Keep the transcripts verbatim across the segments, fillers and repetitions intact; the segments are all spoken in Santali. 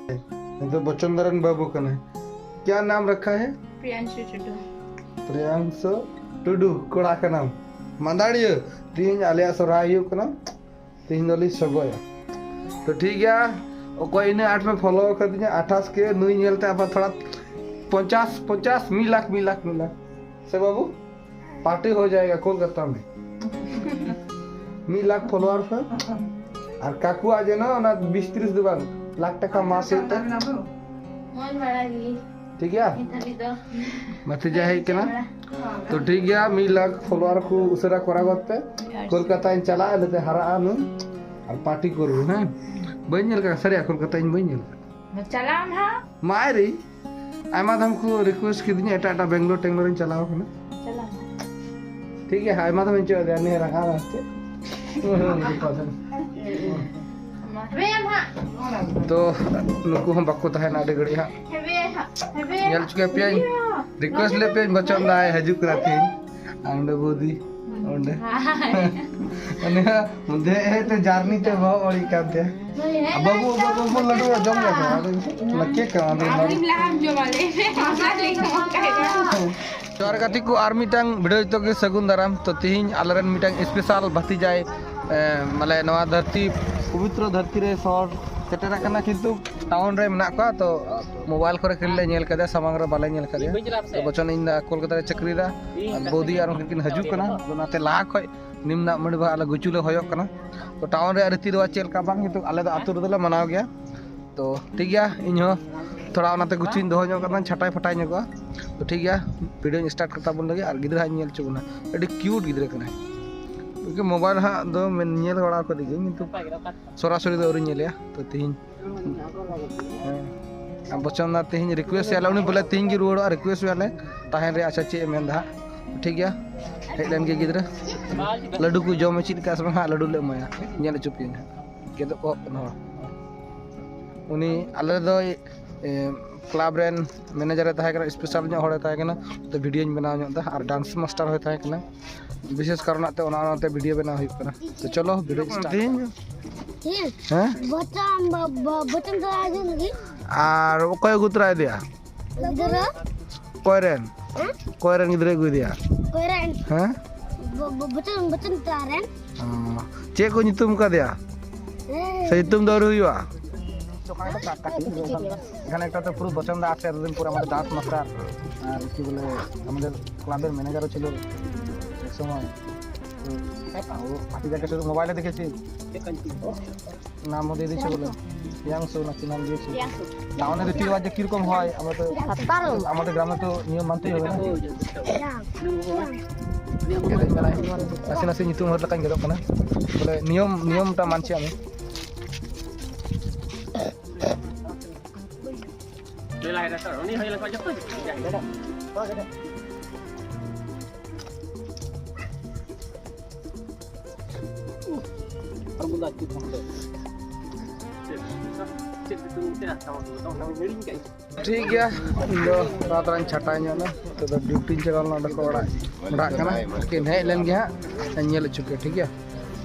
ᱱᱤᱛᱚᱜ ᱵᱚᱪᱚᱱᱫᱟ ᱨᱮᱱ ᱵᱟᱹᱵᱩ ᱠᱟᱱᱟᱭ᱾ क्या नाम रखा है? प्रियांशु टुडू। ᱯᱨᱤᱭᱟᱝᱥᱩ ᱴᱩᱰᱩ, ᱠᱚᱲᱟ ᱠᱟᱱᱟᱢ, ᱢᱟᱱᱫᱟᱲᱤᱭᱟᱹ᱾ ᱛᱮᱦᱮᱧ ᱟᱞᱮᱭᱟᱜ ᱥᱚᱨᱦᱟᱭ ᱦᱩᱭᱩᱜ ᱠᱟᱱᱟ, ᱛᱮᱦᱮᱧ ᱫᱚᱞᱤᱧ ᱥᱚᱜᱚᱭᱟ᱾ ᱛᱚ ᱴᱷᱤᱠ ᱜᱮᱭᱟ, ᱚᱠᱚᱭ ᱤᱱᱟᱹ ᱟᱸᱴ ᱯᱮ ᱯᱷᱚᱞᱳ ᱟᱠᱟᱫᱤᱧᱟ, ᱟᱴᱷᱟᱥ ᱠᱮ ᱱᱩᱭ ᱧᱮᱞᱛᱮ ᱟᱵᱟᱨ ᱛᱷᱚᱲᱟ ᱯᱚᱧᱪᱟᱥ, ᱯᱚᱧᱪᱟᱥ, ᱢᱤᱫ ᱞᱟᱠᱷ, ᱢᱤᱫ ᱞᱟᱠᱷ, ᱢᱤᱫ ᱞᱟᱠᱷ᱾ ᱥᱮ ᱵᱟᱹᱵᱩ, पार्टी हो जाएगा कोलकाता में। ᱢᱤᱫ ᱞᱟᱠᱷ ᱯᱷᱚᱞᱳᱣᱟᱨ ᱯᱮ᱾ ᱟᱨ ᱠᱟᱠᱩᱣᱟᱜ ᱡᱮᱱᱚ ᱚᱱᱟ ᱵᱤᱥ ᱛᱤᱨᱤᱥ ᱫᱚ ᱵᱟᱝ, ᱞᱟᱠᱷ ᱴᱟᱠᱟ ᱢᱟᱥ ᱦᱩᱭᱩᱜ ᱛᱮ᱾ ᱢᱚᱡᱽ ᱵᱟᱲᱟ ᱜᱮ ᱴᱷᱤᱠ ᱜᱮᱭᱟ, ᱱᱤᱛ ᱦᱟᱹᱵᱤᱡ ᱫᱚ᱾ ᱵᱷᱟᱛᱤᱡᱟ ᱦᱮᱡ ᱠᱟᱱᱟ᱾ ᱛᱚ ᱴᱷᱤᱠ ᱜᱮᱭᱟ, ᱢᱤᱫ ᱞᱟᱠᱷ ᱯᱷᱚᱞᱳᱣᱟᱨ ᱠᱚ ᱩᱥᱟᱹᱨᱟ ᱠᱚᱨᱟᱣ ᱜᱚᱫ ᱯᱮ᱾ ᱠᱳᱞᱠᱟᱛᱟᱧ ᱪᱟᱞᱟᱜᱼᱟ, ᱤᱱᱟᱹᱛᱮ ᱦᱟᱨᱟᱜᱼᱟ ᱱᱩᱭ ᱟᱨ ᱯᱟᱨᱴᱤ ᱠᱚᱨᱩ, ᱦᱮᱸ? ᱵᱟᱹᱧ ᱧᱮᱞ ᱠᱟᱜᱼᱟ ᱥᱟᱹᱨᱤ, ᱠᱳᱞᱠᱟᱛᱟᱧ ᱵᱟᱹᱧ ᱧᱮᱞ ᱠᱟᱜᱼᱟ᱾ ᱪᱟᱞᱟᱜ ᱟᱢ ᱦᱟᱸᱜ᱾ ᱢᱟᱭ ᱨᱮ ᱟᱭᱢᱟ ᱫᱷᱟᱢ ᱠᱚ ᱨᱤᱠᱩᱭᱮᱥᱴ ᱠᱤᱫᱤᱧᱟ, ᱮᱴᱟᱜ ᱮᱴᱟᱜ ᱵᱮᱝᱜᱞᱳᱨ ᱴᱮᱝᱜᱞᱳᱨᱤᱧ ᱪᱟᱞᱟᱣ ᱠᱟᱱᱟ᱾ ᱪᱟᱞᱟᱜ ᱟᱢ᱾ ᱴᱷᱤᱠ ᱜᱮᱭᱟ, ᱟᱭᱢᱟ ᱫᱷᱟᱢ ᱤᱧ ᱪᱮᱫ ᱟᱫᱮᱭᱟ, ᱱᱤᱭᱟᱹ ᱨᱟᱸᱜᱟᱣ ᱟᱨ ᱪᱮᱫ᱾ ᱢᱟ᱾ ᱛᱚ ᱱᱩᱠᱩ ᱦᱚᱸ ᱵᱟᱠᱚ ᱛᱟᱦᱮᱱᱟ ᱟᱹᱰᱤ ᱜᱷᱟᱹᱲᱤᱡ ᱦᱟᱸᱜ᱾ ᱦᱮᱵᱮ ᱦᱟᱸᱜ, ᱦᱮᱵᱮ᱾ ᱧᱮᱞ ᱦᱚᱪᱚ ᱠᱮᱫ ᱯᱮᱭᱟᱧ, ᱨᱤᱠᱩᱭᱮᱥᱴ ᱞᱮᱫ ᱯᱮᱭᱟᱧ, ᱵᱚᱪᱚᱱ ᱫᱟᱭ ᱦᱤᱡᱩᱜ ᱠᱟᱱᱟ ᱛᱤᱦᱤᱧ᱾ ᱟᱨ ᱚᱸᱰᱮ ᱵᱩᱫᱤ, ᱚᱸᱰᱮ᱾ ᱩᱱᱤ ᱦᱚᱸ ᱢᱚᱫᱽᱫᱷᱮ ᱦᱮᱡ ᱛᱮ ᱡᱟᱨᱱᱤ ᱛᱮ ᱵᱚᱦᱚᱜ ᱵᱟᱹᱲᱤᱡ ᱠᱟᱱ ᱛᱟᱭᱟ᱾ ᱟᱨ ᱵᱟᱹᱵᱩ, ᱵᱟᱹᱵᱩ, ᱵᱟᱹᱵᱩ ᱞᱟᱹᱰᱩ ᱡᱚᱢ ᱞᱮᱫᱟ, ᱟᱫᱚ ᱞᱟᱹᱠᱤ ᱠᱟᱱᱟ, ᱟᱫᱚ ᱟᱢ ᱞᱟᱦᱟᱢ ᱡᱚᱢᱟ, ᱞᱟᱹᱭ ᱢᱮ᱾ ᱚᱱᱟ ᱞᱟᱹᱭ ᱢᱮ, ᱚᱱᱠᱟ ᱜᱮ᱾ ᱡᱚᱦᱟᱨ ᱜᱟᱛᱮ ᱠᱚ, ᱟᱨ ᱢᱤᱫᱴᱟᱝ ᱵᱷᱤᱰᱤᱭᱳ ᱡᱚᱛᱚ ᱜᱮ ᱥᱟᱹᱜᱩᱱ ᱫᱟᱨᱟᱢ᱾ ᱛᱚ ᱛᱤᱦᱤᱧ ᱟᱞᱮᱨᱮᱱ ᱢᱤᱫᱴᱟᱝ ᱥᱯᱮᱥᱟᱞ ᱵᱷᱟᱛᱤᱡᱟᱭ, ᱮ, ᱢᱟᱱᱮ ᱱᱚᱣᱟ ᱫᱷᱟᱹᱨᱛᱤ, ᱯᱚᱵᱤᱛᱨᱚ ᱫᱷᱟᱹᱨᱛᱤ ᱨᱮ ᱥᱚᱦᱚᱨ ᱥᱮᱴᱮᱨ ᱟᱠᱟᱱᱟ, ᱠᱤᱱᱛᱩ ᱴᱟᱣᱩᱱ ᱨᱮ ᱢᱮᱱᱟᱜ ᱠᱚᱣᱟ᱾ ᱛᱚ ᱢᱳᱵᱟᱭᱤᱞ ᱠᱚᱨᱮ ᱠᱷᱟᱹᱞᱤ ᱞᱮ ᱧᱮᱞ ᱠᱟᱫᱮᱭᱟ, ᱥᱟᱢᱟᱝ ᱨᱮ ᱵᱟᱞᱮ ᱧᱮᱞ ᱠᱟᱫᱮᱭᱟ᱾ ᱛᱚ ᱵᱚᱪᱚᱱ ᱤᱧ ᱫᱟ ᱠᱳᱞᱠᱟᱛᱟ ᱨᱮ ᱪᱟᱹᱠᱨᱤᱭᱮᱫᱟ, ᱟᱨ ᱵᱳᱫᱤ ᱟᱨ ᱩᱱᱠᱤᱱ ᱠᱤᱱ ᱦᱤᱡᱩᱜ ᱠᱟᱱᱟ᱾ ᱟᱫᱚ ᱚᱱᱟᱛᱮ ᱞᱟᱦᱟ ᱠᱷᱚᱡ ᱱᱤᱢ ᱫᱟᱜ ᱢᱟᱹᱰᱤ ᱵᱷᱟᱜ ᱟᱞᱮ ᱜᱩᱪᱩ ᱞᱮ ᱦᱚᱭᱚᱜ ᱠᱟᱱᱟ᱾ ᱛᱚ ᱴᱟᱣᱩᱱ ᱨᱮᱭᱟᱜ ᱨᱤᱛᱤ ᱨᱮᱣᱟᱡᱽ ᱪᱮᱫ ᱞᱮᱠᱟ ᱵᱟᱝ, ᱠᱤᱱᱛᱩ ᱟᱞᱮ ᱫᱚ ᱟᱹᱛᱩ ᱨᱮᱫᱚ ᱞᱮ ᱢᱟᱱᱟᱣ ᱜᱮᱭᱟ᱾ ᱛᱚ ᱴᱷᱤᱠ ᱜᱮᱭᱟ, ᱤᱧ ᱦᱚᱸ ᱛᱷᱚᱲᱟ ᱚᱱᱟᱛᱮ ᱜᱩᱪᱩᱧ ᱫᱚᱦᱚ ᱧᱚᱜ ᱠᱟᱫᱟ, ᱪᱷᱟᱴᱟᱭ ᱯᱷᱟᱴᱟᱭ ᱧᱚᱜᱚᱜᱼᱟ᱾ ᱛᱚ ᱴᱷᱤᱠ ᱜᱮᱭᱟ, ᱵᱷᱤᱰᱤᱭᱳᱧ ᱥᱴᱟᱨᱴ ᱠᱟᱛᱟ ᱵᱚᱱ ᱞᱟᱹᱜᱤᱫ᱾ ᱟᱨ ᱜᱤᱫᱽᱨᱟᱹ ᱦᱟᱸᱜ ᱤᱧ ᱧᱮᱞ ᱦᱚᱪᱚ ᱵᱚᱱᱟ, ᱟᱹᱰᱤ ᱠᱤᱭᱩᱴ ᱜᱤᱫᱽᱨᱟᱹ ᱠᱟᱱᱟᱭ᱾ ᱢᱳᱵᱟᱭᱤᱞ ᱦᱟᱸᱜ ᱫᱚ ᱧᱮᱞ ᱵᱟᱲᱟ ᱠᱟᱫᱮ ᱜᱤᱭᱟᱹᱧ, ᱠᱤᱱᱛᱩ ᱥᱚᱨᱟᱥᱚᱨᱤ ᱫᱚ ᱟᱹᱣᱨᱤᱧ ᱧᱮᱞᱮᱭᱟ᱾ ᱛᱚ ᱛᱤᱦᱤᱧ ᱦᱮᱸ᱾ ᱟᱨ ᱵᱚᱪᱚᱱ ᱫᱟ ᱛᱮᱦᱮᱧ ᱨᱤᱠᱩᱭᱮᱥᱴ ᱮᱭᱟᱞᱮ, ᱩᱱᱤ ᱵᱚᱞᱮ ᱛᱮᱦᱮᱧ ᱜᱮ ᱨᱩᱣᱟᱹᱲᱚᱜᱼᱟ, ᱨᱤᱠᱩᱭᱮᱥᱴ ᱮᱭᱟᱞᱮ᱾ ᱛᱟᱦᱮᱱ ᱨᱮ ᱟᱪᱪᱷᱟ ᱪᱮᱫ ᱮ ᱢᱮᱱᱫᱟ ᱦᱟᱸᱜ᱾ ᱴᱷᱤᱠ ᱜᱮᱭᱟ, ᱦᱮᱡ ᱞᱮᱱ ᱜᱮ ᱜᱤᱫᱽᱨᱟᱹ᱾ ᱞᱟᱹᱰᱩ ᱠᱚ ᱡᱚᱢ ᱪᱮᱫ ᱞᱮᱠᱟ ᱥᱮ ᱵᱟᱝ ᱦᱟᱸᱜ, ᱞᱟᱹᱰᱩ ᱞᱮ ᱮᱢᱟᱭᱟ, ᱧᱮᱞ ᱦᱚᱪᱚ ᱯᱮᱭᱟᱹᱧ ᱦᱟᱸᱜ᱾ ᱜᱮᱫᱚᱜ ᱠᱚ ᱦᱚᱯᱚᱱ ᱦᱚᱲ᱾ ᱩᱱᱤ ᱟᱞᱮ ᱫᱚ, ᱮ, ᱠᱞᱟᱵᱽ ᱨᱮᱱ ᱢᱮᱱᱮᱡᱟᱨ ᱮ ᱛᱟᱦᱮᱸ ᱠᱟᱱᱟ, ᱥᱯᱮᱥᱟᱞ ᱧᱚᱜ ᱦᱚᱲᱮ ᱛᱟᱦᱮᱸ ᱠᱟᱱᱟ, ᱛᱚ ᱵᱷᱤᱰᱤᱭᱳᱧ ᱵᱮᱱᱟᱣ ᱧᱚᱜ ᱮᱫᱟ᱾ ᱟᱨ ᱰᱟᱱᱥ ᱢᱟᱥᱴᱟᱨ ᱦᱚᱸᱭ ᱛᱟᱦᱮᱸ ᱠᱟᱱᱟ, ᱵᱤᱥᱮᱥ ᱠᱟᱨᱚᱱᱟᱜ ᱛᱮ ᱚᱱᱟ, ᱚᱱᱟᱛᱮ ᱵᱷᱤᱰᱤᱭᱳ ᱵᱮᱱᱟᱣ ᱦᱩᱭᱩᱜ ᱠᱟᱱᱟ᱾ ᱛᱚ ᱪᱚᱞᱚ ᱵᱷᱤᱰᱤᱭᱳ ᱥᱴᱟᱨᱴ᱾ ᱛᱮᱦᱮᱧ ᱦᱮᱸ? ᱵᱚᱪᱚᱱ, ᱵᱚ-, ᱵᱚ-, ᱵᱚᱪᱚᱱ ᱫᱚ ᱟᱹᱜᱩ ᱞᱟᱹᱜᱤᱫ᱾ ᱟᱨ ᱚᱠᱚᱭ ᱟᱹᱜᱩ ᱛᱚᱨᱟᱭᱮᱫᱮᱭᱟ? ᱜᱤᱫᱽᱨᱟᱹ᱾ ᱚᱠᱚᱭ ᱨᱮᱱ? ᱦᱮᱸ? ᱚᱠᱚᱭ ᱨᱮᱱ ᱜᱤᱫᱽᱨᱟᱹ ᱟᱹᱜᱩᱭᱮᱫᱮᱭᱟ? ᱚᱠᱚᱭ ᱨᱮᱱ? ᱦᱮᱸ? ᱵᱚ-, ᱵᱚ-, ᱵᱚᱪᱚᱱ, ᱵᱚᱪᱚᱱ ᱫᱟ ᱨᱮᱱ᱾ ᱚ, ᱪᱮᱫ ᱠᱚ ᱧᱩᱛᱩᱢ ᱠᱟᱫᱮᱭᱟ? ᱦᱮᱸ᱾ ᱥᱮ ᱧᱩᱛᱩᱢ ᱫᱚ ᱟᱹᱣᱨᱤ ᱦᱩᱭᱩᱜᱼᱟ? ᱮᱠᱷᱟᱱ ᱮᱠᱴᱟ ᱛᱚ ᱯᱩᱨᱟᱹ ᱵᱚᱪᱚᱱ ᱫᱟ আছে এতদিন পরে আমাদের ডান্স মাস্টার, আর কি বলে, আমাদের ক্লাবের ম্যানেজারও ছিল এক সময়। তো ও হাতি দেখে শুধু মোবাইলে দেখেছি। নামও দিয়ে দিয়েছে বলে, প্রিয়াংশু না কি নাম দিয়েছে। প্রিয়াংশু। তাহলে রীতি রেওয়াজ যে কিরকম হয়, আমরা তো, হাতারো। আমাদের গ্রামে তো নিয়ম মানতেই হবে না। ᱱᱟᱥᱮ ᱱᱟᱥᱮ ᱧᱩᱛᱩᱢ ᱦᱚᱲ ᱞᱮᱠᱟᱧ ᱜᱮᱫᱚᱜ ᱠᱟᱱᱟ᱾ ᱵᱚᱞᱮ ᱱᱤᱭᱚᱢ, ᱱᱤᱭᱚᱢ ᱴᱟ ᱢᱟᱱᱪᱷᱮ ᱟᱢᱮ᱾ ᱴᱷᱤᱠ ᱜᱮᱭᱟ, ᱤᱧ ᱫᱚ ᱨᱟᱛ ᱨᱮᱧ ᱪᱷᱟᱴᱟᱣ ᱧᱚᱜ ᱮᱱᱟ᱾ ᱱᱤᱛᱚᱜ ᱫᱚ ᱰᱤᱭᱩᱴᱤᱧ ᱪᱟᱞᱟᱣ ᱞᱮᱱᱟ, ᱚᱸᱰᱮ ᱠᱚ ᱚᱲᱟᱜ, ᱚᱲᱟᱜ ᱠᱟᱱᱟ᱾ ᱩᱱᱠᱤᱱ ᱦᱮᱡ ᱞᱮᱱ ᱜᱮ ᱦᱟᱸᱜ, ᱧᱮᱞ ᱦᱚᱪᱚ ᱯᱮᱭᱟ, ᱴᱷᱤᱠ ᱜᱮᱭᱟ?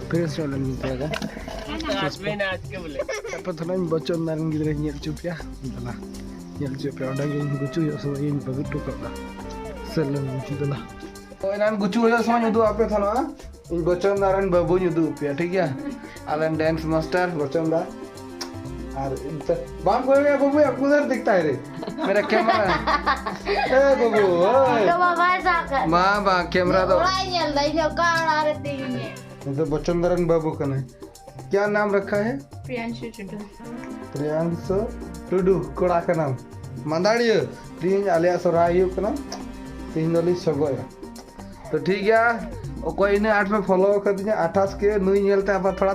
ᱯᱷᱨᱮᱥ ᱧᱚᱜ ᱞᱮᱱ ᱜᱤᱧ ᱛᱷᱚᱲᱟ ᱜᱟᱱ᱾ ᱛᱟᱨᱯᱚᱨ ᱛᱷᱚᱲᱟᱧ ᱵᱚᱪᱚᱱ ᱫᱟ ᱨᱮᱱ ᱜᱤᱫᱽᱨᱟᱹᱧ ᱧᱮᱞ ᱦᱚᱪᱚ ᱯᱮᱭᱟ᱾ ᱫᱮᱞᱟ, ᱧᱮᱞ ᱦᱚᱪᱚ ᱯᱮᱭᱟ, ᱚᱸᱰᱮ ᱜᱤᱧ ᱜᱩᱪᱩ ᱦᱩᱭᱩᱜ ᱥᱚᱢᱚᱭ ᱤᱧ ᱵᱟᱹᱜᱤ ᱦᱚᱴᱚ ᱠᱟᱜᱼᱟ᱾ ᱥᱮ ᱞᱟᱹᱭ ᱢᱮ, ᱫᱮᱞᱟ᱾ ᱮᱱᱟᱱ ᱜᱩᱪᱩ ᱦᱩᱭᱩᱜ ᱥᱚᱢᱚᱭ ᱩᱫᱩᱜ ᱟᱯᱮ ᱛᱟᱦᱮᱱᱟ᱾ ᱤᱧ ᱵᱚᱪᱚᱱ ᱫᱟ ᱨᱮᱱ ᱵᱟᱹᱵᱩᱧ ᱩᱫᱩᱜ ᱟᱯᱮᱭᱟ, ᱴᱷᱤᱠ ᱜᱮᱭᱟ? ᱟᱞᱮ ᱰᱮᱱᱥ ᱢᱟᱥᱴᱟᱨ ᱵᱚᱪᱚᱱ ᱫᱟ᱾ ᱟᱨ ᱤᱧ ᱛᱮ-, ᱵᱟᱢ ᱠᱚᱭᱚᱜ ᱮᱭᱟ ᱵᱟᱹᱵᱩ, ᱟᱯᱠᱚ ᱩᱫᱷᱟᱨ ᱫᱤᱠᱷᱛᱟ ᱦᱮ ᱨᱮ, ᱢᱮᱨᱟ ᱠᱮᱢᱮᱨᱟ᱾ ᱮ ᱵᱟᱹᱵᱩ, ᱳᱭ᱾ ᱛᱚ ᱵᱟᱵᱟᱭ ᱥᱟᱵ ᱠᱟᱜ ᱵᱟᱝ, ᱵᱟᱝ, ᱠᱮᱢᱮᱨᱟ ᱫᱚ ᱚᱲᱟᱜ ᱤᱧ ᱧᱮᱞ ᱫᱟ, ᱤᱧ ᱫᱚ ᱚᱠᱟ ᱚᱲᱟᱜ ᱨᱮ ᱛᱤᱧ ᱧᱮᱞ? ᱱᱤᱛᱚᱜ ᱵᱚᱪᱚᱱ ᱫᱟ ᱨᱮᱱ ᱵᱟᱹᱵᱩ ᱠᱟᱱᱟᱭ᱾ ᱠᱭᱟ ᱱᱟᱢ ᱨᱟᱠᱷᱟ ᱦᱮ? ᱯᱨᱤᱭᱟᱝᱥᱩ ᱴᱩᱰᱩ᱾ ᱯᱨᱤᱭᱟᱝᱥᱩ ᱴᱩᱰᱩ, ᱠᱚᱲᱟ ᱠᱟᱱᱟᱢ᱾ ᱢᱟᱱᱫᱟᱲᱤᱭᱟᱹ, ᱛᱤᱦᱤᱧ ᱟᱞᱮᱭᱟᱜ ᱥᱚᱨᱦᱟᱭ ᱦᱩᱭᱩᱜ ᱠᱟᱱᱟ᱾ ᱛᱤᱦᱤᱧ ᱫᱚᱞᱤᱧ ᱥᱚᱜᱚᱭᱟ᱾ ᱛᱚ ᱴᱷᱤᱠ ᱜᱮᱭᱟ, ᱚᱠᱚᱭ ᱤᱱᱟᱹᱜ ᱟᱸᱴ ᱯᱮ ᱯᱷᱚᱞᱳ ᱟᱠᱟᱫᱤᱧᱟ, ᱟᱴᱷᱟᱥ ᱠᱮ, ᱱᱩᱭ ᱧᱮᱞᱛᱮ ᱟᱵᱟᱨ ᱛᱷᱚᱲᱟ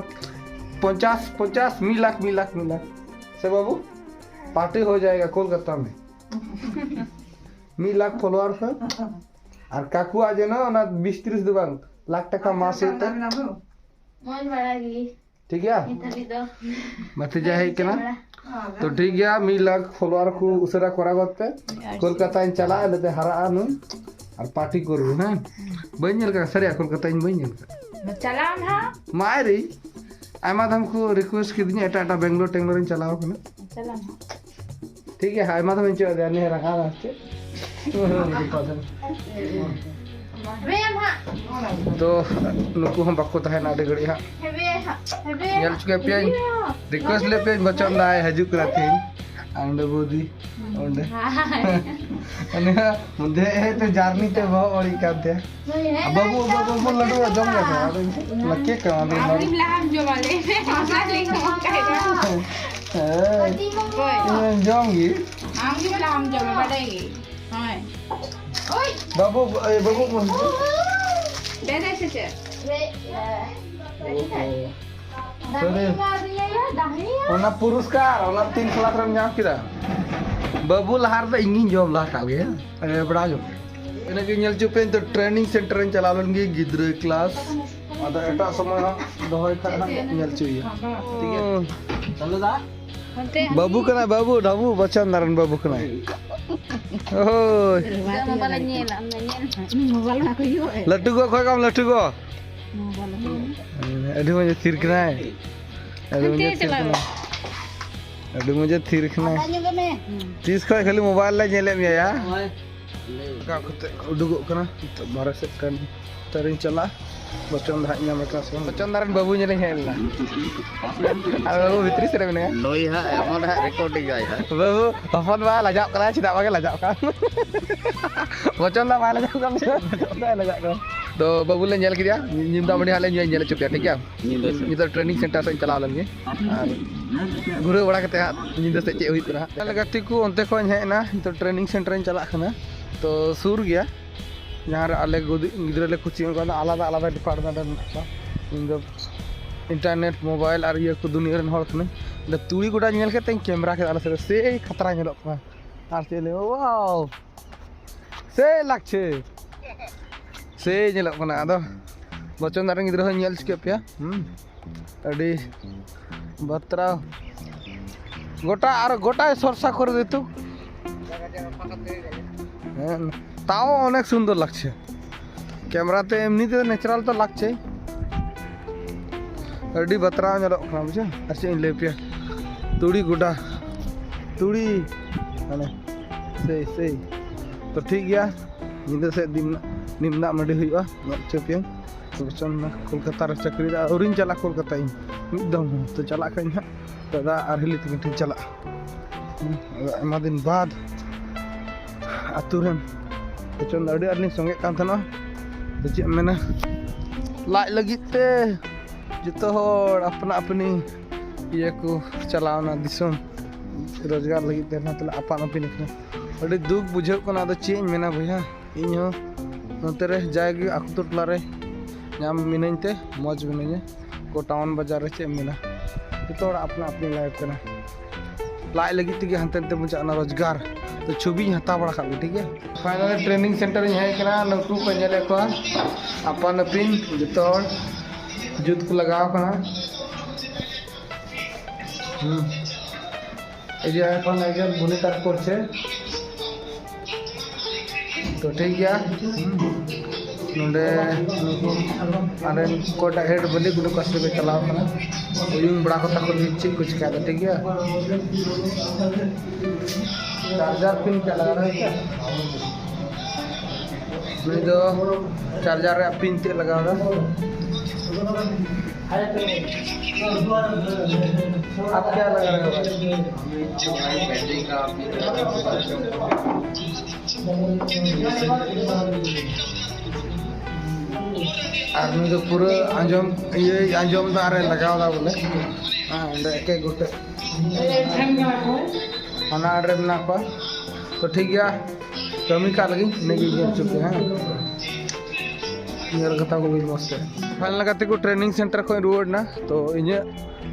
ᱯᱚᱧᱪᱟᱥ, ᱯᱚᱧᱪᱟᱥ, ᱢᱤᱫ ᱞᱟᱠᱷ, ᱢᱤᱫ ᱞᱟᱠᱷ, ᱢᱤᱫ ᱞᱟᱠᱷ᱾ ᱥᱮ ᱵᱟᱹᱵᱩ, ᱯᱟᱨᱴᱤ ᱦᱳ ᱡᱟᱭᱮᱜᱟ ᱠᱳᱞᱠᱟᱛᱟ ᱢᱮ᱾ ᱢᱤᱫ ᱞᱟᱠᱷ ᱯᱷᱚᱞᱳᱣᱟᱨ ᱯᱮ᱾ ᱟᱨ ᱠᱟᱠᱩᱣᱟᱜ ᱡᱮᱱᱚ ᱚᱱᱟ ᱵᱤᱥ ᱛᱤᱨᱤᱥ ᱫᱚ ᱵᱟᱝ, ᱞᱟᱠᱷ ᱴᱟᱠᱟ ᱢᱟᱥ ᱦᱩᱭᱩᱜ ᱛᱟᱭ᱾ ᱢᱚᱡᱽ ᱵᱟᱲᱟ ᱜᱮ᱾ ᱴᱷᱤᱠ ᱜᱮᱭᱟ? ᱱᱤᱛ ᱦᱟᱹᱵᱤᱡ ᱫᱚ᱾ ᱵᱷᱟᱛᱤᱡᱟ ᱦᱮᱡ ᱠᱟᱱᱟ᱾ ᱵᱟᱲᱟ᱾ ᱛᱚ ᱴᱷᱤᱠ ᱜᱮᱭᱟ, ᱢᱤᱫ ᱞᱟᱠᱷ ᱯᱷᱚᱞᱳᱣᱟᱨ ᱠᱚ ᱩᱥᱟᱹᱨᱟ ᱠᱚᱨᱟᱣ ᱜᱚᱫ ᱯᱮ᱾ ᱟᱪᱪᱷᱟ᱾ ᱠᱳᱞᱠᱟᱛᱟᱧ ᱪᱟᱞᱟᱜᱼᱟ, ᱤᱱᱟᱹᱛᱮ ᱦᱟᱨᱟᱜᱼᱟ ᱱᱩᱭ᱾ ᱟᱨ ᱯᱟᱨᱴᱤ ᱠᱚᱨᱵᱚ, ᱦᱮᱸ? ᱵᱟᱹᱧ ᱧᱮᱞ ᱠᱟᱜᱼᱟ, ᱥᱟᱹᱨᱤᱭᱟ ᱠᱳᱞᱠᱟᱛᱟ ᱤᱧ ᱵᱟᱹᱧ ᱧᱮᱞ ᱠᱟᱜᱼᱟ᱾ ᱪᱟᱞᱟᱣ ᱱᱟᱦᱟᱜ᱾ ᱢᱟᱭ ᱨᱮ᱾ ᱟᱭᱢᱟ ᱫᱷᱟᱢ ᱠᱚ ᱨᱤᱠᱩᱭᱮᱥᱴ ᱠᱤᱫᱤᱧᱟ, ᱮᱴᱟᱜ ᱮᱴᱟᱜ ᱵᱮᱝᱜᱟᱞᱳᱨ ᱴᱮᱝᱜᱟᱞᱳᱨ ᱤᱧ ᱪᱟᱞᱟᱣ ᱠᱟᱱᱟ᱾ ᱪᱟᱞᱟᱣ ᱱᱟ᱾ ᱴᱷᱤᱠ ᱜᱮᱭᱟ, ᱟᱭᱢᱟ ᱫᱷᱟᱢ ᱤᱧ ᱪᱟᱞᱟᱣ ᱠᱟᱱᱟ, ᱱᱤᱭᱟᱹ ᱨᱟᱸᱜᱟᱣ ᱫᱟ ᱪᱮᱫ? ᱛᱚ ᱱᱩᱠᱩ ᱦᱚᱸ ᱵᱟᱠᱚ ᱛᱟᱦᱮᱱᱟ ᱟᱹᱰᱤ ᱜᱷᱟᱹᱲᱤᱡ ᱦᱟᱸᱜ᱾ ᱧᱮᱞ ᱦᱚᱪᱚ ᱯᱮᱭᱟᱹᱧ, ᱨᱤᱠᱩᱭᱮᱥᱴ ᱞᱮ ᱯᱮᱭᱟᱹᱧ, ᱵᱚᱪᱚᱱ ᱫᱟᱭ ᱦᱤᱡᱩᱜ ᱠᱟᱱᱟ ᱛᱤᱦᱤᱧ᱾ ᱟᱨ ᱚᱸᱰᱮ ᱵᱩᱫᱤ, ᱚᱸᱰᱮ᱾ ᱩᱱᱤ ᱦᱚᱸ ᱢᱚᱫᱽᱫᱷᱮ ᱦᱮᱡ ᱛᱮ ᱡᱟᱨᱱᱤ ᱛᱮ ᱵᱚᱦᱚᱜ ᱵᱟᱹᱲᱤᱡ ᱠᱟᱱ ᱛᱟᱭᱟ᱾ ᱟᱨ ᱵᱟᱵᱩ, ᱵᱟᱵᱩ, ᱵᱟᱵᱩ ᱞᱟᱹᱰᱩ ᱡᱚᱢ ᱞᱮ ᱠᱟᱱᱟ᱾ ᱟᱫᱚ ᱤᱧ ᱴᱷᱮᱱ ᱞᱟᱹᱠᱤ ᱠᱟᱱᱟ, ᱟᱫᱚ ᱟᱢ ᱜᱮᱢ ᱞᱟᱦᱟᱢ ᱡᱚᱢᱟ, ᱞᱟᱹᱭ ᱢᱮ᱾ ᱚᱱᱟ ᱞᱟᱹᱭ ᱢᱮ, ᱚᱱᱠᱟ ᱫᱚ᱾ ᱦᱮᱸ᱾ ᱚᱠᱚᱭ? ᱤᱧ ᱡᱚᱢ ᱜᱮ᱾ ᱟᱢ ᱜᱮ ᱞᱟᱦᱟᱢ ᱡᱚᱢᱟ, ᱵᱟᱰᱟᱭ ᱜᱮ᱾ ᱦᱳᱭ᱾ ᱵᱟᱵᱩ, ᱮ, ᱵᱟᱵᱩ, ᱵᱟᱵᱩ᱾ ᱫᱮ, ᱫᱮ, ᱥᱮ ᱪᱮᱫ? ᱥᱟᱹᱨᱤ᱾ ᱚᱱᱟ ᱯᱩᱨᱚᱥᱠᱟᱨ, ᱚᱱᱟ ᱛᱤᱱ ᱠᱞᱟᱥ ᱨᱮᱢ ᱧᱟᱢ ᱠᱮᱫᱟ? ᱵᱟᱹᱵᱩ ᱞᱟᱦᱟ ᱨᱮᱫᱚ ᱤᱧ ᱜᱤᱧ ᱡᱚᱢ ᱞᱟᱦᱟ ᱠᱟᱜ ᱜᱮ, ᱦᱮᱸ? ᱮ, ᱵᱮᱲᱟ ᱡᱚᱢ᱾ ᱤᱱᱟᱹ ᱜᱮ ᱧᱮᱞ ᱦᱚᱪᱚ ᱯᱮ, ᱱᱤᱛᱚᱜ ᱴᱨᱮᱱᱤᱝ ᱥᱮᱱᱴᱟᱨ ᱤᱧ ᱪᱟᱞᱟᱣ ᱞᱮᱱ ᱜᱮ, ᱜᱤᱫᱽᱨᱟᱹ ᱠᱞᱟᱥ᱾ ᱟᱫᱚ ᱮᱴᱟᱜ ᱥᱚᱢᱚᱭ ᱦᱚᱸ ᱫᱚᱦᱚᱭ ᱠᱷᱟᱡ ᱦᱟᱸᱜ ᱧᱮᱞ ᱦᱚᱪᱚᱭᱮᱭᱟ᱾ ᱴᱷᱤᱠ ᱜᱮᱭᱟ? ᱪᱟᱞᱩ ᱫᱟ? ᱵᱟᱹᱵᱩ ᱠᱟᱱᱟᱭ, ᱵᱟᱹᱵᱩ, ᱰᱷᱟᱵᱩ, ᱵᱚᱪᱚᱱ ᱫᱟᱨᱟᱱ ᱵᱟᱹᱵᱩ ᱠᱟᱱᱟᱭ᱾ ᱳᱭ᱾ ᱢᱳᱵᱟᱭᱤᱞ ᱧᱮᱞ, ᱟᱢ ᱧᱮᱞ ᱢᱮ᱾ ᱢᱳᱵᱟᱭᱤᱞ ᱚᱱᱟ ᱠᱚ ᱦᱩᱭᱩᱜᱼᱟ᱾ ᱞᱟᱹᱴᱩ ᱜᱚ, ᱚᱠᱚᱭ ᱠᱟᱢ ᱞᱟᱹᱴᱩ ᱜᱚ? ᱢᱳᱵᱟᱭᱤᱞ ᱦᱩᱭᱩᱜᱼᱟ᱾ ᱟᱹᱰᱤ ᱢᱚᱡᱽ ᱛᱷᱤᱨ ᱠᱟᱱᱟᱭ᱾ ᱟᱹᱰᱤ ᱢᱚᱡᱽ ᱦᱟᱱᱛᱮ ᱛᱷᱤᱨ ᱪᱟᱞᱟᱜ ᱠᱟᱱᱟᱭ᱾ ᱢᱮ᱾ ᱟᱹᱰᱤ ᱢᱚᱡᱽ ᱛᱷᱤᱨ ᱠᱟᱱᱟᱭ᱾ ᱯᱷᱟᱸᱠᱟ ᱧᱚᱜ ᱢᱮ᱾ ᱛᱤᱥ ᱠᱷᱚᱡ ᱠᱷᱟᱹᱞᱤ ᱢᱳᱵᱟᱭᱤᱞ ᱞᱮ ᱧᱮᱞᱮᱫ ᱢᱮᱭᱟ, ᱭᱟ? ᱱᱚᱜᱼᱚᱭ᱾ ᱚᱠᱟ ᱠᱚᱛᱮ ᱩᱰᱩᱠᱚᱜ ᱠᱟᱱᱟ ᱱᱤᱛᱚᱜ ᱵᱟᱦᱨᱮ ᱥᱮᱫ ᱠᱟᱹᱢᱤ᱾ ᱛᱟᱹᱨᱤᱧ ᱪᱟᱞᱟᱜᱼᱟ᱾ ᱵᱚᱪᱚᱱ ᱫᱚ ᱦᱟᱸᱜ ᱧᱟᱢᱮ ᱠᱟᱱᱟ ᱥᱮ ᱵᱟᱝ? ᱵᱚᱪᱚᱱ ᱫᱟᱨᱮᱱ ᱵᱟᱹᱵᱩ ᱧᱮᱞᱤᱧ ᱦᱮᱡ ᱞᱮᱱᱟ᱾ ᱟᱨ ᱵᱟᱹᱵᱩ ᱵᱷᱤᱛᱨᱤ ᱥᱮᱫ ᱨᱮ ᱢᱮᱱᱟᱭᱟ᱾ ᱱᱩᱭ ᱦᱟᱸᱜ ᱮᱢᱚᱱ ᱦᱟᱸᱜ ᱨᱮᱠᱚᱨᱰᱤᱝ ᱟᱭ ᱦᱟᱸᱜ᱾ ᱵᱟᱹᱵᱩ ᱦᱚᱯᱚᱱ ᱵᱟ ᱞᱟᱡᱟᱜ ᱠᱟᱱᱟᱭ, ᱪᱮᱫᱟᱜ ᱵᱟᱝ ᱞᱟᱡᱟᱜ ᱠᱟᱱ? ᱵᱚᱪᱚᱱ ᱫᱟ ᱵᱟᱭ ᱞᱟᱡᱟᱜ ᱠᱟᱱ, ᱵᱟᱭ ᱞᱟᱡᱟᱜ ᱠᱟᱱᱟ᱾ ᱛᱚ ᱵᱟᱹᱵᱩ ᱞᱮ ᱧᱮᱞ ᱠᱮᱫᱮᱭᱟ, ᱧᱤᱫᱟᱹ ᱫᱟᱜ ᱢᱟᱹᱰᱤ ᱦᱟᱸᱜ ᱞᱮ ᱧᱩᱭᱟ, ᱧᱮᱞ ᱦᱚᱪᱚ ᱯᱮᱭᱟ, ᱴᱷᱤᱠ ᱜᱮᱭᱟ? ᱧᱤᱫᱟᱹ ᱥᱮᱫ᱾ ᱱᱤᱛᱚᱜ ᱴᱨᱮᱱᱤᱝ ᱥᱮᱱᱴᱟᱨ ᱥᱮᱫ ᱤᱧ ᱪᱟᱞᱟᱣ ᱞᱮᱱ ᱜᱮ, ᱟᱨ ᱜᱷᱩᱨᱟᱹᱣ ᱵᱟᱲᱟ ᱠᱟᱛᱮ ᱦᱟᱸᱜ ᱧᱤᱫᱟᱹ ᱥᱮᱫ ᱪᱮᱫ ᱦᱩᱭᱩᱜ ᱠᱟᱱᱟ ᱦᱟᱸᱜ᱾ ᱛᱟᱦᱞᱮ ᱜᱟᱛᱮ ᱠᱚ, ᱚᱱᱛᱮ ᱠᱷᱚᱱ ᱤᱧ ᱦᱮᱡ ᱮᱱᱟ, ᱱᱤᱛᱚᱜ ᱴᱨᱮᱱᱤᱝ ᱥᱮᱱᱴᱟᱨ ᱤᱧ ᱪᱟᱞᱟᱜ ᱠᱟᱱᱟ᱾ ᱛᱚ ᱥᱩᱨ ᱜᱮᱭᱟ, ᱡᱟᱦᱟᱸ ᱨᱮ ᱟᱞᱮ ᱜᱚᱫᱤ-, ᱜᱤᱫᱽᱨᱟᱹ ᱞᱮ ᱠᱳᱪᱤᱝ ᱮᱫ ᱠᱚᱣᱟ, ᱟᱞᱟᱫᱟ ᱟᱞᱟᱫᱟ ᱰᱤᱯᱟᱨᱴᱢᱮᱱᱴ ᱨᱮ ᱢᱮᱱᱟᱜ ᱠᱚᱣᱟ᱾ ᱤᱧ ᱫᱚ ᱤᱱᱴᱟᱨᱱᱮᱴ, ᱢᱳᱵᱟᱭᱤᱞ ᱟᱨ ᱤᱭᱟᱹ ᱠᱚ ᱫᱩᱱᱤᱭᱟᱹ ᱨᱮᱱ ᱦᱚᱲ ᱠᱟᱹᱱᱟᱹᱧ᱾ ᱚᱸᱰᱮ ᱛᱩᱲᱤ ᱜᱚᱰᱟ ᱧᱮᱞ ᱠᱟᱛᱮᱧ ᱠᱮᱢᱮᱨᱟ ᱠᱮᱫᱟ, ᱟᱞᱮ ᱥᱮᱫ ᱨᱮ ᱥᱮᱭ ᱠᱷᱟᱛᱨᱟ ᱧᱮᱞᱚᱜ ᱠᱟᱱᱟ᱾ ᱟᱨ ᱪᱮᱫ ᱞᱟᱹᱭ, wow! ᱥᱮᱭ ᱞᱟᱜᱽᱪᱷᱮ, ᱥᱮᱭ ᱧᱮᱞᱚᱜ ᱠᱟᱱᱟ᱾ ᱟᱫᱚ ᱵᱚᱪᱚᱱ ᱫᱟᱨᱮ ᱜᱤᱫᱽᱨᱟᱹ ᱦᱚᱸᱧ ᱧᱮᱞ ᱪᱤᱠᱟᱹ ᱯᱮᱭᱟ᱾ ᱦᱩᱸ, ᱟᱹᱰᱤ ᱵᱟᱛᱨᱟᱣ᱾ ᱜᱚᱴᱟ, ᱟᱨ ᱜᱚᱴᱟᱭ ᱥᱚᱨᱥᱟ ᱠᱚᱨᱮ ᱫᱤᱛᱩ᱾ ᱦᱮᱸ, ᱛᱟᱣ ᱚᱱᱮᱠ ᱥᱩᱱᱫᱚᱨ ᱞᱟᱜᱽᱪᱷᱮ᱾ ᱠᱮᱢᱮᱨᱟ ᱛᱮ ᱮᱢᱱᱤ ᱛᱮ ᱱᱮᱪᱟᱨᱟᱞ ᱛᱚ ᱞᱟᱜᱽᱪᱷᱮ᱾ ᱟᱹᱰᱤ ᱵᱟᱛᱨᱟᱣ ᱧᱮᱞᱚᱜ ᱠᱟᱱᱟ, ᱵᱩᱡᱷᱟᱹᱣ᱾ ᱟᱨ ᱪᱮᱫ ᱤᱧ ᱞᱟᱹᱭ ᱯᱮᱭᱟ, ᱛᱩᱲᱤ ᱜᱚᱰᱟ, ᱛᱩᱲᱤ ᱢᱟᱱᱮ ᱥᱮᱭ ᱥᱮᱭ᱾ ᱛᱚ ᱴᱷᱤᱠ ᱜᱮᱭᱟ, ᱧᱤᱫᱟᱹ ᱥᱮᱫ ᱫᱤᱱ ᱱᱤᱢ ᱫᱟᱜ ᱢᱟᱹᱰᱤ ᱦᱩᱭᱩᱜᱼᱟ, ᱧᱮᱞ ᱦᱚᱪᱚ ᱯᱮᱭᱟᱹᱧ᱾ ᱠᱚᱞᱠᱟᱛᱟ ᱨᱮ ᱪᱟᱹᱠᱨᱤ ᱫᱟ, ᱟᱹᱣᱨᱤᱧ ᱪᱟᱞᱟᱜ ᱠᱚᱞᱠᱟᱛᱟ ᱤᱧ ᱢᱤᱫ ᱫᱚᱢ ᱦᱚᱸ᱾ ᱛᱚ ᱪᱟᱞᱟᱜ ᱠᱷᱟᱡ ᱦᱟᱸᱜ ᱫᱟᱫᱟ ᱟᱨ ᱦᱤᱞᱤ ᱛᱟᱹᱠᱤᱱ ᱴᱷᱮᱱ ᱪᱟᱞᱟᱜ᱾ ᱦᱩᱸ, ᱟᱭᱢᱟ ᱫᱤᱱ ᱵᱟᱫ ᱟᱹᱛᱩ ᱨᱮᱱ ᱯᱮᱪᱚᱱ ᱫᱚ ᱟᱹᱰᱤ ᱟᱸᱴ ᱞᱤᱧ ᱥᱚᱸᱜᱮᱜ ᱠᱟᱱ ᱛᱟᱦᱮᱱᱟ᱾ ᱛᱚ ᱪᱮᱫ ᱮᱢ ᱢᱮᱱᱟ, ᱞᱟᱡ ᱞᱟᱹᱜᱤᱫ ᱛᱮ ᱡᱚᱛᱚ ᱦᱚᱲ ᱟᱯᱱᱟ ᱟᱯᱱᱤ ᱤᱭᱟᱹ ᱠᱚ ᱪᱟᱞᱟᱣᱱᱟ ᱫᱤᱥᱚᱢ ᱨᱳᱡᱽᱜᱟᱨ ᱞᱟᱹᱜᱤᱫ ᱛᱮ, ᱚᱱᱟ ᱛᱮᱞᱮ ᱟᱯᱟᱱ ᱟᱹᱯᱤᱱ ᱟᱠᱟᱱᱟ᱾ ᱟᱹᱰᱤ ᱫᱩᱠ ᱵᱩᱡᱷᱟᱹᱜ ᱠᱟᱱᱟ, ᱟᱫᱚ ᱪᱮᱫ ᱤᱧ ᱢᱮᱱᱟ ᱵᱚᱭᱦᱟ, ᱤᱧ ᱦᱚᱸ ᱱᱚᱛᱮ ᱨᱮ ᱡᱟᱜᱮ ᱟᱠᱚ ᱴᱚᱞᱟ ᱨᱮ ᱧᱟᱢ ᱢᱤᱱᱟᱹᱧ ᱛᱮ ᱢᱚᱡᱽ ᱢᱤᱱᱟᱹᱧᱟ᱾ ᱠᱚ ᱴᱟᱣᱩᱱ ᱵᱟᱡᱟᱨ ᱨᱮ ᱪᱮᱫ ᱮᱢ ᱢᱮᱱᱟ, ᱡᱚᱛᱚ ᱦᱚᱲᱟᱜ ᱟᱯᱱᱟ ᱟᱯᱱᱤ ᱞᱟᱭᱤᱯᱷ ᱠᱟᱱᱟ᱾ ᱞᱟᱡ ᱞᱟᱹᱜᱤᱫ ᱛᱮᱜᱮ ᱦᱟᱱᱛᱮ ᱱᱟᱛᱮ ᱵᱚᱱ ᱪᱟᱞᱟᱜ ᱠᱟᱱᱟ ᱨᱳᱡᱽᱜᱟᱨ᱾ ᱛᱚ ᱪᱷᱚᱵᱤᱧ ᱦᱟᱛᱟᱣ ᱵᱟᱲᱟ ᱠᱟᱜ ᱜᱮ, ᱴᱷᱤᱠ ᱜᱮᱭᱟ᱾ ᱯᱷᱟᱭᱱᱟᱞᱤ ᱴᱨᱮᱱᱤᱝ ᱥᱮᱱᱴᱟᱨ ᱤᱧ ᱦᱮᱡ ᱠᱟᱱᱟ, ᱱᱩᱠᱩ ᱠᱚ ᱧᱮᱞᱮᱫ ᱠᱚᱣᱟ ᱟᱯᱟᱱ ᱟᱹᱯᱤᱱ ᱡᱚᱛᱚ ᱦᱚᱲ ᱡᱩᱛ ᱠᱚ ᱞᱟᱜᱟᱣ ᱠᱟᱱᱟ᱾ হুম। এই যে এখন একজন বুনি কাজ করছে। তো ঠিক গিয়া। হুম। ᱱᱚᱰᱮ ᱱᱩᱠᱩ ᱟᱞᱮ ᱚᱠᱚᱭᱴᱟᱜ ᱦᱮᱰ ᱵᱟᱹᱞᱤ ᱜᱩᱰᱩ ᱠᱟᱥ ᱨᱮᱠᱚ ᱪᱟᱞᱟᱣ ᱠᱟᱱᱟ᱾ ᱩᱭᱩᱝ ᱵᱟᱲᱟ ᱠᱚ ᱛᱟᱠᱚ ᱞᱟᱹᱜᱤᱫ ᱪᱮᱫ ᱠᱚ ᱪᱤᱠᱟᱭᱫᱟ, ᱴᱷᱤᱠ ᱜᱮᱭᱟ? ᱪᱟᱨᱡᱟᱨ ᱯᱤᱱ ᱪᱮᱫ ᱞᱟᱜᱟᱣ ᱫᱟ? ᱱᱩᱭ ᱫᱚ ᱪᱟᱨᱡᱟᱨ ᱨᱮᱭᱟᱜ ᱯᱤᱱ ᱪᱮᱫ ᱞᱟᱜᱟᱣ ᱫᱟ? आप क्या लगा रहे हो? ᱟᱨ ᱱᱩᱭ ᱫᱚ ᱯᱩᱨᱟᱹ ᱟᱸᱡᱚᱢ, ᱤᱭᱟᱹ ᱟᱸᱡᱚᱢ ᱫᱟ ᱟᱨᱮ ᱞᱟᱜᱟᱣ ᱫᱟ ᱵᱚᱞᱮ᱾ ᱦᱮᱸ, ᱚᱸᱰᱮ ᱮᱠᱮ ᱜᱚᱴᱮ ᱦᱟᱱᱟ ᱟᱲᱮ ᱨᱮ ᱢᱮᱱᱟᱜ ᱠᱚᱣᱟ᱾ ᱛᱚ ᱴᱷᱤᱠ ᱜᱮᱭᱟ, ᱠᱟᱹᱢᱤ ᱠᱟᱜ ᱞᱟᱹᱜᱤᱫ ᱤᱱᱟᱹᱜᱮ ᱧᱮᱞ ᱦᱚᱪᱚ ᱯᱮ, ᱦᱮᱸ᱾ ᱧᱮᱞ ᱠᱟᱛᱟ ᱠᱚ ᱵᱤᱱ ᱢᱚᱡᱽ ᱛᱮ᱾ ᱯᱷᱟᱭᱱᱟᱞ ᱠᱟᱛᱮ ᱠᱚ ᱴᱨᱮᱱᱤᱝ ᱥᱮᱱᱴᱟᱨ ᱠᱷᱚᱱ ᱨᱩᱣᱟᱹᱲ ᱮᱱᱟ᱾ ᱛᱚ ᱤᱧᱟᱹᱜ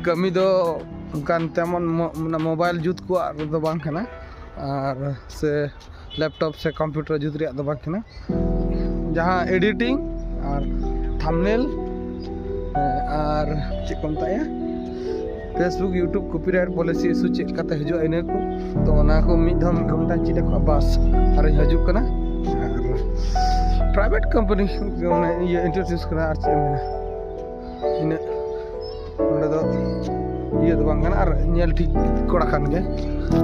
ᱠᱟᱹᱢᱤ ᱫᱚ ᱚᱱᱠᱟᱱ ᱛᱮᱢᱚᱱ ᱢᱚ-, ᱢᱟᱱᱮ ᱢᱳᱵᱟᱭᱤᱞ ᱡᱩᱛ ᱠᱚᱣᱟᱜ ᱫᱚ ᱵᱟᱝ ᱠᱟᱱᱟ, ᱟᱨ ᱥᱮ ᱞᱮᱯᱴᱚᱯ ᱥᱮ ᱠᱚᱢᱯᱤᱭᱩᱴᱟᱨ ᱡᱩᱛ ᱨᱮᱭᱟᱜ ᱫᱚ ᱵᱟᱝ ᱠᱟᱱᱟ᱾ ᱡᱟᱦᱟᱸ ᱮᱰᱤᱴᱤᱝ ᱟᱨ ᱛᱷᱟᱢᱵᱱᱮᱞ, ᱟᱨ ᱪᱮᱫ ᱠᱚ ᱢᱮᱛᱟᱜᱼᱟ, Facebook, YouTube copyright policy issue ᱪᱮᱫ ᱞᱮᱠᱟᱛᱮ ᱦᱤᱡᱩᱜᱼᱟ, ᱤᱱᱟᱹ ᱠᱚ᱾ ᱛᱚ ᱚᱱᱟ ᱠᱚ ᱢᱤᱫ ᱫᱷᱟᱣ ᱢᱤᱫ ᱜᱷᱚᱱᱴᱟ ᱪᱮᱫ ᱟᱠᱚᱣᱟ, ᱵᱟᱥ ᱟᱨᱤᱧ ᱦᱤᱡᱩᱜ ᱠᱟᱱᱟ᱾ ᱟᱨ ᱯᱨᱟᱭᱵᱷᱮᱴ ᱠᱳᱢᱯᱟᱱᱤ ᱢᱟᱱᱮ ᱤᱭᱟᱹ ᱤᱱᱴᱨᱳᱰᱤᱭᱩᱥ ᱠᱟᱱᱟ, ᱟᱨ ᱪᱮᱫ ᱮᱢ ᱢᱮᱱᱟ, ᱤᱱᱟᱹᱜ᱾ ᱱᱚᱰᱮ ᱫᱚ ᱤᱭᱟᱹ ᱫᱚ ᱵᱟᱝ ᱠᱟᱱᱟ, ᱟᱨ ᱧᱮᱞ ᱴᱷᱤᱠ ᱠᱚᱲᱟ ᱠᱟᱱ ᱜᱮ᱾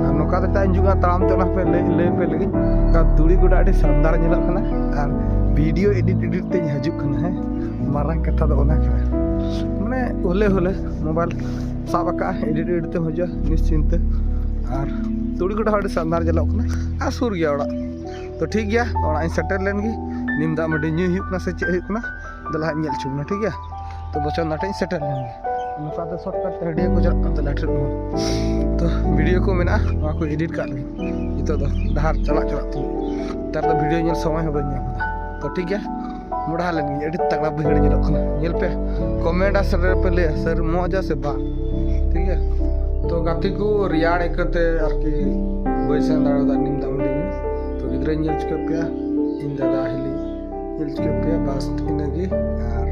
ᱟᱨ ᱱᱚᱝᱠᱟ ᱛᱮ ᱛᱟᱭᱚᱢ ᱦᱤᱡᱩᱜᱼᱟ, ᱛᱟᱲᱟᱢ ᱛᱮ ᱚᱱᱟ ᱯᱮ ᱞᱟᱹᱭ, ᱞᱟᱹᱭ ᱯᱮ ᱞᱟᱹᱜᱤᱫ᱾ ᱚᱱᱠᱟ ᱫᱩᱲᱤ ᱜᱚᱰᱟ ᱟᱹᱰᱤ ᱥᱟᱱᱫᱟᱨ ᱧᱮᱞᱚᱜ ᱠᱟᱱᱟ, ᱟᱨ ᱵᱷᱤᱰᱤᱭᱳ ᱮᱰᱤᱴ ᱮᱰᱤᱴ ᱛᱮᱧ ᱦᱤᱡᱩᱜ ᱠᱟᱱᱟ᱾ ᱦᱮᱸ, ᱢᱟᱨᱟᱝ ᱠᱟᱛᱷᱟ ᱫᱚ ᱚᱱᱟ ᱠᱟᱱᱟ, ᱢᱟᱱᱮ ᱦᱚᱞᱮ ᱦᱚᱞᱮ ᱢᱳᱵᱟᱭᱤᱞ ᱥᱟᱵ ᱟᱠᱟᱫᱼᱟ, ᱮᱰᱤᱴ ᱮᱰᱤᱴ ᱛᱮᱢ ᱦᱤᱡᱩᱜᱼᱟ ᱱᱤᱥᱪᱤᱱᱛᱮ᱾ ᱟᱨ ᱫᱩᱲᱤ ᱜᱚᱰᱟ ᱦᱚᱸ ᱟᱹᱰᱤ ᱥᱟᱱᱫᱟᱨ ᱧᱮᱞᱚᱜ ᱠᱟᱱᱟ, ᱟᱨ ᱥᱩᱨ ᱜᱮᱭᱟ ᱚᱲᱟᱜ᱾ ᱛᱚ ᱴᱷᱤᱠ ᱜᱮᱭᱟ, ᱚᱲᱟᱜ ᱤᱧ ᱥᱮᱴᱮᱨ ᱞᱮᱱ ᱜᱮ᱾ ᱱᱤᱢ ᱫᱟᱜ ᱢᱟᱹᱰᱤ ᱧᱩᱭ ᱦᱩᱭᱩᱜ ᱠᱟᱱᱟ ᱥᱮ ᱪᱮᱫ ᱦᱩᱭᱩᱜ ᱠᱟᱱᱟ, ᱫᱮᱞᱟ ᱦᱟᱸᱜ ᱧᱮᱞ ᱦᱚᱪᱚ ᱵᱚᱱᱟ, ᱴᱷᱤᱠ ᱜᱮᱭᱟ? ᱛᱚ ᱵᱚᱪᱚᱱ ᱱᱟᱴᱷᱮ ᱤᱧ ᱥᱮᱴᱮᱨ ᱞᱮᱱ ᱜᱮ᱾ ᱱᱚᱝᱠᱟ ᱛᱮ shortcut ᱛᱮ ᱦᱟᱹᱰᱤᱭᱟᱹ ᱠᱚ ᱪᱟᱞᱟᱜ ᱠᱟᱱ ᱛᱟᱞᱮᱭᱟ ᱴᱷᱮᱱ ᱦᱚᱸ᱾ ᱛᱚ ᱵᱷᱤᱰᱤᱭᱳ ᱠᱚ ᱢᱮᱱᱟᱜᱼᱟ, ᱱᱚᱣᱟ ᱠᱚ ᱮᱰᱤᱴ ᱠᱟᱜ ᱞᱟᱹᱜᱤᱫ᱾ ᱱᱤᱛᱚᱜ ᱫᱚ ᱰᱟᱦᱟᱨ ᱪᱟᱞᱟᱜ ᱪᱟᱞᱟᱜ ᱛᱩᱞᱩᱡ ᱱᱮᱛᱟᱨ ᱫᱚ ᱵᱷᱤᱰᱤᱭᱳ ᱧᱮᱞ ᱥᱚᱢᱚᱭ ᱦᱚᱸ ᱵᱟᱹᱧ ᱧᱟᱢ ᱮᱫᱟ᱾ ᱛᱚ ᱴᱷᱤᱠ ᱜᱮᱭᱟ, ᱢᱚᱰᱦᱟ ᱞᱮᱱ ᱜᱤᱧ, ᱟᱹᱰᱤ ᱛᱟᱜᱲᱟ ᱵᱟᱹᱭᱦᱟᱹᱲ ᱧᱮᱞᱚᱜ ᱠᱟᱱᱟ᱾ ᱧᱮᱞ ᱯᱮ, ᱠᱚᱢᱮᱱᱴ ᱟᱨ ᱥᱮᱴᱮᱨ ᱯᱮ ᱞᱟᱹᱭᱟ ᱥᱟᱹᱨᱤ ᱢᱚᱡᱟ ᱥᱮ ᱵᱟᱝ, ᱴᱷᱤᱠ ᱜᱮᱭᱟ? ᱛᱚ ᱜᱟᱛᱮ ᱠᱚ, ᱨᱮᱭᱟᱲ ᱟᱹᱭᱠᱟᱹᱣ ᱛᱮ ᱟᱨᱠᱤ ᱵᱟᱹᱧ ᱥᱮᱱ ᱫᱟᱲᱮᱭᱟᱫᱟ ᱱᱤᱢ ᱫᱟᱜ ᱢᱟᱹᱰᱤ ᱧᱩ᱾ ᱛᱚ ᱜᱤᱫᱽᱨᱟᱹᱧ ᱧᱮᱞ ᱪᱤᱠᱟᱹ ᱯᱮᱭᱟ, ᱤᱧ ᱫᱟᱫᱟ ᱦᱤᱞᱤ ᱧᱮᱞ ᱪᱤᱠᱟᱹ ᱯᱮᱭᱟ, ᱵᱟᱥ ᱤᱱᱟᱹᱜᱮ᱾ ᱟᱨ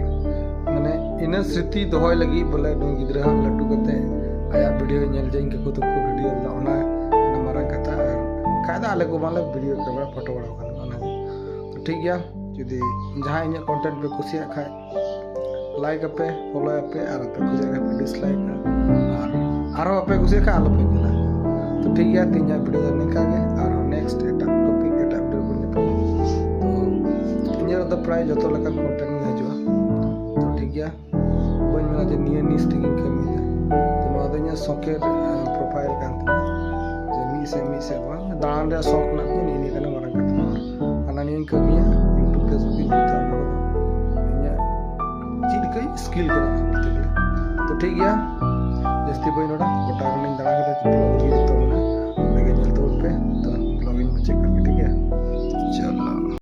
ᱢᱟᱱᱮ ᱤᱱᱟᱹ ᱥᱨᱤᱛᱤ ᱫᱚᱦᱚᱭ ᱞᱟᱹᱜᱤᱫ ᱵᱚᱞᱮ ᱱᱩᱭ ᱜᱤᱫᱽᱨᱟᱹ ᱦᱟᱸᱜ ᱞᱟᱹᱴᱩ ᱠᱟᱛᱮ ᱟᱭᱟᱜ ᱵᱷᱤᱰᱤᱭᱳ ᱧᱮᱞ ᱡᱟᱹᱧ, ᱠᱟᱠᱩ ᱛᱟᱠᱚ ᱠᱚ ᱵᱷᱤᱰᱤᱭᱳ ᱞᱮᱫᱟ, ᱚᱱᱟ, ᱚᱱᱟ ᱢᱟᱨᱟᱝ ᱠᱟᱛᱷᱟ᱾ ᱟᱨ ᱠᱷᱟᱡ ᱫᱚ ᱟᱞᱮ ᱠᱚ ᱢᱟᱞᱮ ᱵᱷᱤᱰᱤᱭᱳ ᱠᱮᱢᱮᱨᱟ ᱯᱷᱳᱴᱳ ᱵᱟᱲᱟ ᱠᱟᱱᱟ, ᱚᱱᱟᱜᱮ᱾ ᱛᱚ ᱴᱷᱤᱠ ᱜᱮᱭᱟ, ᱡᱩᱫᱤ ᱡᱟᱦᱟᱸᱭ ᱤᱧᱟᱹᱜ content ᱯᱮ ᱠᱩᱥᱤᱭᱟᱜ ᱠᱷᱟᱡ, like ᱟᱯᱮ, follow ᱟᱯᱮ, ᱟᱨ ᱟᱯᱮ ᱠᱩᱥᱤᱭᱟᱜ ᱠᱷᱟᱡ ᱯᱮ dislike ᱟ᱾ ᱟᱨ ᱟᱨᱦᱚᱸ ᱟᱯᱮ ᱠᱩᱥᱤᱭᱟᱜ ᱠᱷᱟᱡ ᱟᱞᱚᱯᱮ ᱧᱮᱞᱟ᱾ ᱛᱚ ᱴᱷᱤᱠ ᱜᱮᱭᱟ, ᱛᱮᱦᱮᱧᱟᱜ ᱵᱷᱤᱰᱤᱭᱳ ᱫᱚ ᱱᱤᱝᱠᱟ ᱜᱮ, ᱟᱨᱦᱚᱸ next ᱮᱴᱟᱜ topic, ᱮᱴᱟᱜ ᱵᱷᱤᱰᱤᱭᱳ ᱵᱚᱱ ᱧᱟᱯᱟᱢᱟ᱾ ᱛᱚ ᱤᱧᱟᱹᱜ ᱨᱮᱫᱚ ᱯᱨᱟᱭ ᱡᱚᱛᱚ ᱞᱮᱠᱟᱱ content ᱜᱮ ᱦᱤᱡᱩᱜᱼᱟ᱾ ᱛᱚ ᱴᱷᱤᱠ ᱜᱮᱭᱟ, ᱵᱟᱹᱧ ᱢᱮᱱᱟ ᱡᱮ ᱱᱤᱭᱟᱹ niche ᱛᱮᱜᱮᱧ ᱠᱟᱹᱢᱤᱭᱮᱫᱟ᱾ ᱛᱚ ᱱᱚᱣᱟ ᱫᱚ ᱤᱧᱟᱹᱜ ᱥᱚᱠᱮᱨ, ᱟᱸ, profile ᱠᱟᱱ ᱛᱤᱧᱟ, ᱡᱮ ᱢᱤᱫ ᱥᱮᱫ ᱢᱤᱫ ᱥᱮᱫ ᱵᱟᱝ, ᱫᱟᱬᱟᱱ ᱨᱮᱭᱟᱜ ᱥᱚᱠ ᱢᱮᱱᱟᱜ ᱛᱤᱧᱟ, ᱱᱤᱭᱟᱹ ᱠᱟᱱᱟ ᱢᱟᱨᱟᱝ ᱠᱟᱛᱷᱟ᱾ ᱦᱟᱱᱟ ᱱᱤᱭᱟᱹᱧ ᱠᱟᱹᱢᱤᱭᱟ, YouTube, Facebook ᱤᱧ ᱡᱩᱛᱟ, ᱚᱱᱟ ᱠᱚᱫᱚ ᱤᱧᱟᱹᱜ ᱪᱮᱫ ᱞᱮᱠᱟᱧ skill ᱠᱟᱱᱟ ᱚᱱᱟ ᱵᱚᱞᱛᱮ ᱜᱮᱞᱮ᱾ ᱛᱚ ᱴᱷᱤᱠ ᱜᱮᱭᱟ, ᱡᱟᱹᱥᱛᱤ ᱵᱟᱹᱧ ᱨᱚᱲᱟ, ᱜᱚᱴᱟ ᱜᱟᱱᱤᱧ ᱫᱟᱬᱟ ᱠᱮᱫᱟ,